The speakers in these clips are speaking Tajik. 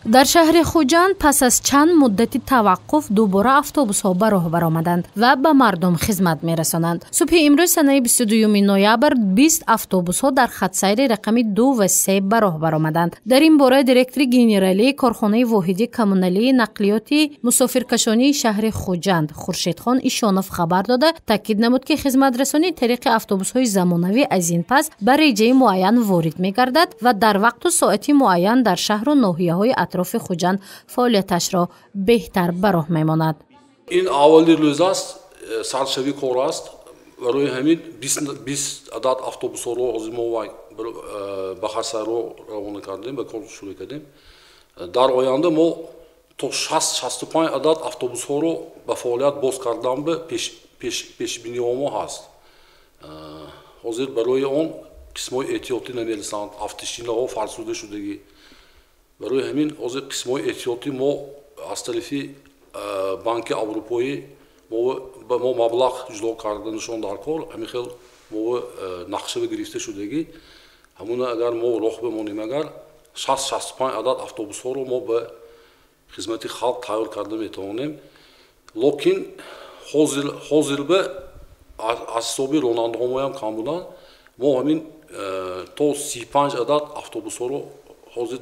Дар шаҳри Хуҷанд пас аз чанд муддати таваққуф дубора автобусҳо ба роҳ баромаданд ва ба мардум хизмат мерасонанд. Субҳи имрӯз санаи 22 ноябр 20 автобусҳо дар хатсайри рақами 2 ва 3 ба роҳ баромаданд. Дар ин бора директори генералии корхонаи воҳиди коммуналии нақлиёти мусофиркашонии шаҳри Хуҷанд Хуршедхон Ишонов хабар дода, таъкид намуд, ки хизматрасонӣ тариқи автобусҳои замонавӣ аз ин пас ба реҷаи муайян ворид мегардад ва дар вақту соати муайян дар шаҳру ноҳияҳои атрофи Хуҷанд фаъолияташро беҳтар ба роҳ мемонад. Ин аввали рӯз аст, саршавӣ кор аст. Барои ҳамин 20 адад автобусҳоро ҳозир мо ба хатсайрҳо равона кардем, ба кор шурӯъ кардем. Дар оянда мо то 60-65 адад автобусҳоро ба фаъолият боз кардан ба пешбиниҳо мо ҳаст. Ҳозир барои он қисмҳои эҳтиётӣ намерасанд, автошинаҳо фарсуда шудагӣ. Барои ҳамин ҳозир қисмҳои эҳтиётӣ мо аз тарафи Банки Аврупоӣ ба мо маблағ ҷудо карданашон дар кор, ҳамин хел мо нақшава гирифта шудагӣ. Ҳамуна агар мо роҳ бимонем, агар 60-65 адад автобусҳоро мо ба хизмати халқ тайёр карда метавонем. Лекин ҳозир ба аз ҳисоби ронандаҳомоям кам буданд, мо ҳамин то 35 адад автобусҳоро ҳозир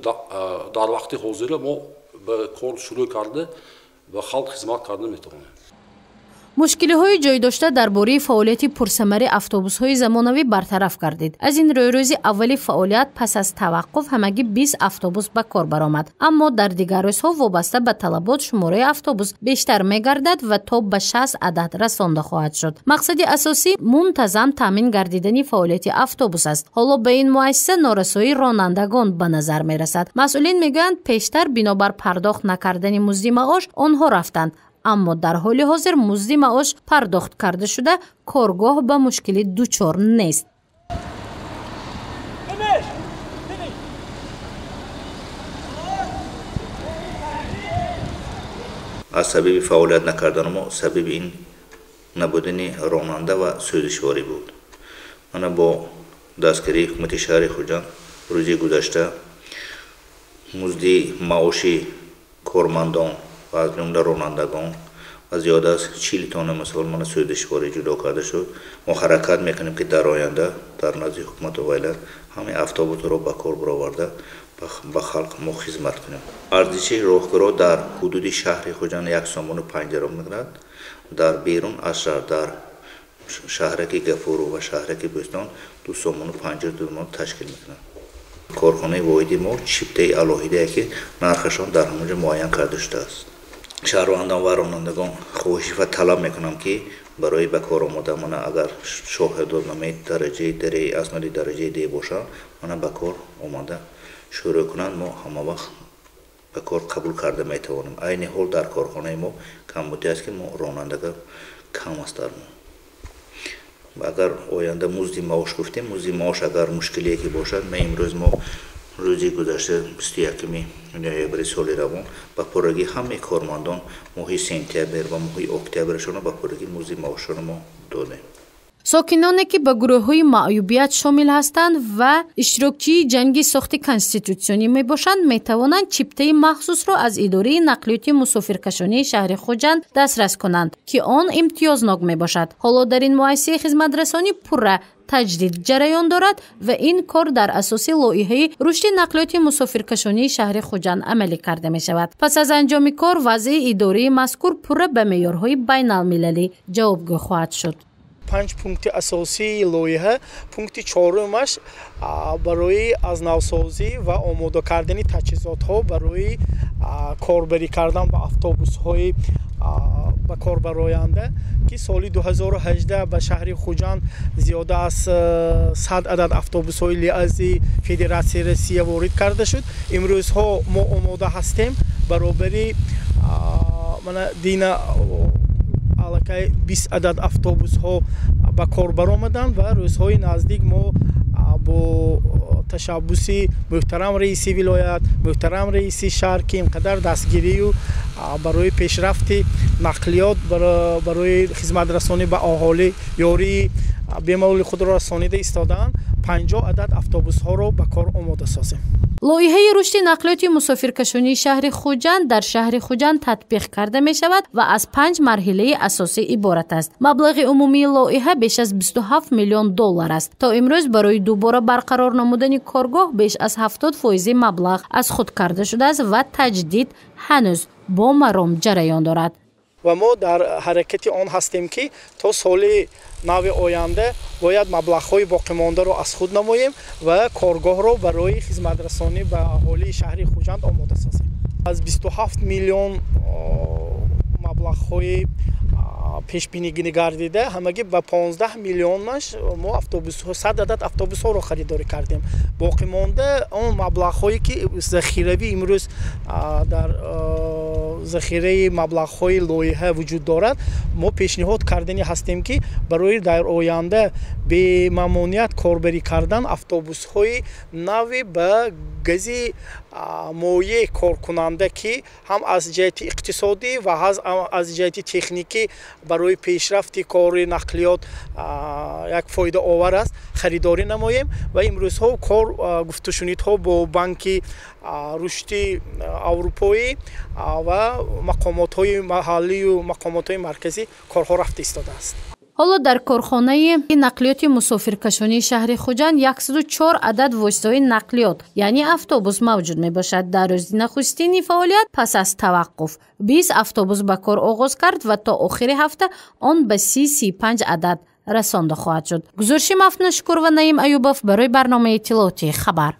дар вақти ҳозира мо ба кор шурӯъ карда ба халқ хизмат карда метавонем. Мушкилиҳои ҷойдошта дар бораи фаъолияти пурсамари автобусҳои замонавӣ бартараф гардид. Аз ин рӯй рӯзи аввали фаъолият пас аз таваққуф ҳамагӣ 20 автобус ба кор баромад. Аммо дар дигар рӯзҳо вобаста ба талабот шумораи автобус бештар мегардад ва то ба 60 адад расонда хоҳад шуд. Мақсади асосӣ мунтазам таъмин гардидани фаъолияти автобус аст. Ҳоло ба ин муассиса норасоии ронандагон ба назар мерасад. Масъулин мегӯянд, пештар бинобар пардохт накардани музди маош онҳо рафтанд, аммо дар ҳоли ҳозир музди маош пардохт карда шуда, коргоҳ ба мушкилӣ дучор нест. Аз сабаби фаъолият накардани мо сабаби ин набудани ронанда ва сӯзишворӣ буд. Мана бо дастгирии ҳукумати шаҳри Хуҷанд рӯзи гузашта музди маоши кормандон ва аз ҷумла ронандагон ва зиёда аз 40 тонна мисол мана сӯзишворӣ ҷудо карда шуд. Мо ҳаракат мекунем, ки дар оянда дар назди ҳукумату вилоят ҳамаи автобусҳоро ба кор бароварда ба халқ мо хизмат кунем. Арзиши роҳкиро дар ҳудуди шаҳри Хуҷанд 1 сомону 5 ром мекунад. Дар берун аз шаҳр, дар шаҳраки Гафуру ва шаҳраки Бӯстон 2 сомону 52 сомон ташкил мекунад. Корхонаи воҳиди мо чиптаи алоҳидае, ки нархашон дар ҳамонҷо муайян карда шудааст. Шаҳрвандон ва ронандагон хоҳиш ва талаб мекунам, ки барои ба кор омода мана агар шоҳидномаи дараҷаи д, асноди дараҷаи д бошанд, мана ба кор омода шурӯъ кунанд. Мо ҳама вақт ба кор қабул карда метавонем. Айни ҳол дар корхонаи мо камбудӣ аст, ки мо ронандага кам аст дар мо. Агар оянда музди маош гуфтем, музди маош агар мушкилие ки бошад, ма имрӯз мо рӯзи гузашта 21 ноябри соли равон ба пуррагӣ ҳамаи кормандон моҳи сентябр ва моҳи октябрашонро ба пуррагӣ музди маошшонро мо додем. Сокиноне ки ба гурӯҳҳои маъюбият шомил ҳастанд ва иштирокчии ҷанги сохти конститутсионӣ мебошанд, метавонанд чиптаи махсусро аз идораи нақлиёти мусофиркашонии шаҳри Хуҷанд дастрас кунанд, ки он имтиёзнок мебошад. Ҳоло дар ин муассисаи хизматрасонӣ пурра таҷдид ҷараён дорад ва ин кор дар асоси лоиҳаи рушди нақлиёти мусофиркашонии шаҳри Хуҷанд амалӣ карда мешавад. Пас аз анҷоми кор вазъи идораи мазкур пурра ба меъёрҳои байналмилалӣ ҷавобгӯ хоҳад шуд. 5 пункти асосии лоиҳа, пункти чорумаш барои аз навсозӣ ва омода кардани таҷҳизотҳо барои корбарӣ кардан ба автобусҳои ба кор бароянда, ки соли 2018 ба шаҳри Хуҷанд зиёда аз 100 адад автобусҳои ЛиАЗи Федератсияи Россия ворид карда шуд. Имрӯзҳо мо омода ҳастем баробари мана дина аллакай 20 адад автобусҳо ба кор баромаданд ва рӯзҳои наздик мо бо ташаббуси муҳтарам раиси вилоят, муҳтарам раиси шаҳр, ки ин қадар дастгирию барои пешрафти нақлиёт, барои хизматрасонӣ ба аҳолӣ ёрии бемалоли худро расонида истодаанд, 50 адад автобусҳоро ба кор омода созем. Лоиҳаи рушди нақлиёти мусофиркашонии шаҳри Хуҷанд дар шаҳри Хуҷанд татбиқ карда мешавад ва аз 5 марҳилаи асосӣ иборат аст. Маблағи умумии лоиҳа беш аз 27 миллион доллар аст. То имрӯз барои дубора барқарор намудани коргоҳ беш аз 70% маблағ аз худ карда шудааст ва таҷдид ҳанӯз бо маром ҷараён дорад. Ва мо дар ҳаракати он ҳастем, ки то соли нави оянда бояд маблағҳои боқимондаро аз худ намоем ва коргоҳро барои хизматрасонӣ ба аҳолии шаҳри Хуҷанд омода созем. Аз 27 миллион маблағҳои пешбинӣ гардида, ҳамагӣ ба 15 миллионаш мо автобусҳо, 100 адад автобусҳоро харидорӣ кардем. Боқимонда он маблағҳое, ки захиравӣ имрӯз дар захираи маблағҳои лоиҳа вуҷуд дорад, мо пешниҳод кардани ҳастем, ки барои дар оянда бемамоният корбарӣ кардан автобусҳои нави ба гази моеъ коркунанда, ки ҳам аз ҷиҳати иқтисодӣ ва аз ҷиҳати техникӣ барои пешрафти кори нақлиёт як фоидаовар аст, харидорӣ намоем. Ва имрӯзҳо кор гуфтушунидҳо бо Банки рушди аврупоӣ ва мақомотҳои маҳаллию мақомотҳои марказӣ корҳо рафта истодааст. Ҳоло дар корхонаи нақлиёти мусофиркашонии шаҳри Хуҷанд 104 адад воситаҳои нақлиёт, яъне автобус мавҷуд мебошад. Дар рӯзи нахустини фаъолият пас аз таваққуф 20 автобус ба кор оғоз кард ва то охири ҳафта он ба 30-35 адад расонда хоҳад шуд. Гузориши Мафнушукур ва Наим Аюбов барои барномаи иттилоотии «Хабар».